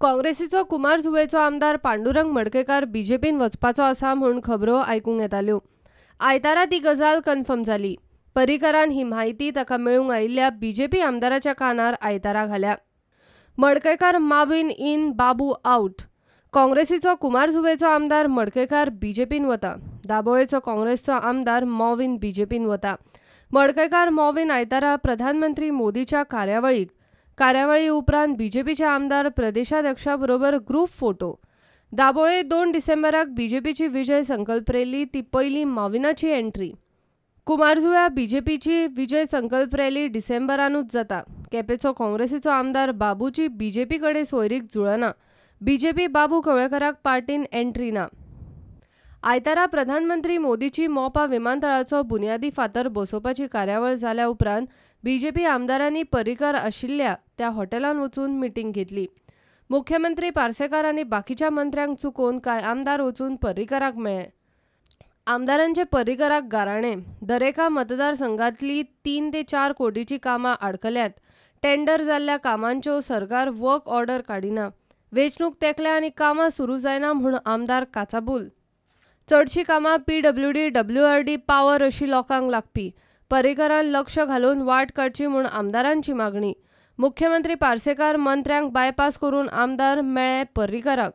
काँग्रेसीचो कुमारजुंवेचो आमदार पांडुरंग मडकयकार बीजेपीन वचपाचो आसा म्हूण खबरो आयकूंक येताल्यो. आयतारा ती गजाल कन्फर्म जाली. पर्रीकरान ही म्हायती ताका मेळूंक आयिल्ल्या बीजेपी आमदाराच्या कानार आयतारा घाल्या. मडकयकार माविन इन, बाबू आउट. काँग्रेसीचो कुमारजुंवेचो आमदार मडकयकार बीजेपीन वता. दाबोळेचो काँग्रेसचो आमदार मॉविन बीजेपीन वता. मडकयकार मॉविन आयतारा प्रधानमंत्री मोदीच्या कार्यावळीक. कार्यावळी उपरांत बीजेपीचे आमदार प्रदेशाध्यक्षा बरोबर ग्रुप फोटो. दाबोळे 2 डिसेंबराक बीजेपीची विजय संकल्प रॅली, ती पयली मॉविनाची एंट्री. कुमारजुव्या बीजेपीची विजय संकल्प रॅली डिसेंबरानूच जाता. केपेचो काँग्रेसीचो आमदार बाबूची बीजेपी कडेन सोयरीक जुळना. बीजेपी बाबू कवळेकराक पार्टीन एंट्री ना. आयतारा प्रधानमंत्री मोदीची मोपा विमानतळाचो बुन्यादी फातर बसोवपाची कार्यावळ जाल्या उपरांत बीजेपी आमदारांनी पर्रीकर आशिल्ल्या त्या हॉटेलांत वचून मिटींग घेतली. मुख्यमंत्री पार्सेकार आनी बाकीच्या मंत्र्यांक चुकोवन कांय आमदार वचून पर्रीकराक मेळ्ळे. आमदारांचे पर्रीकराक गाराणें. दरेका मतदारसंघांतली 3 ते 4 कोटीची कामां आडकल्यात. टेंडर जाल्ल्या कामांच्यो सरकार वर्क ऑर्डर काडिना. वेंचणूक तेंकल्या आनी कामां सुरू जायना म्हूण आमदार काचाबूल. चडशीं कामां पीडब्ल्यूडी, डब्ल्यूआरडी, पावर अशी लोकांक लागपी. पर्रीकरान लक्ष घालून वाट काडची म्हूण आमदारांची मागणी. मुख्यमंत्री पार्सेकार मंत्र्यांक बायपास करून आमदार मेळ्ळे पर्रीकराक.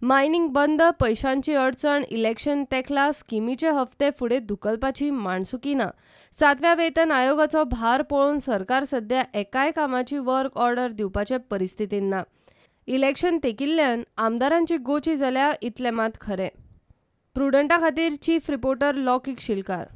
मायनिंग बंद, पैशांची अडचण, इलेक्शन तेंकला, स्किमीचे हप्ते फुडें धुकलपाची माणसुकी ना. 7व्या वेतन आयोगाचो भार पळोवन सरकार सध्या एकाय कामाची वर्क ऑर्डर दिवपाचे परिस्थितीन ना. इलेक्शन तेंकिल्ल्यान आमदारांची गोची जाल्या इतलें मात खरें. प्रुडंटा खातीर चीफ रिपोर्टर लौकीक शिलकार.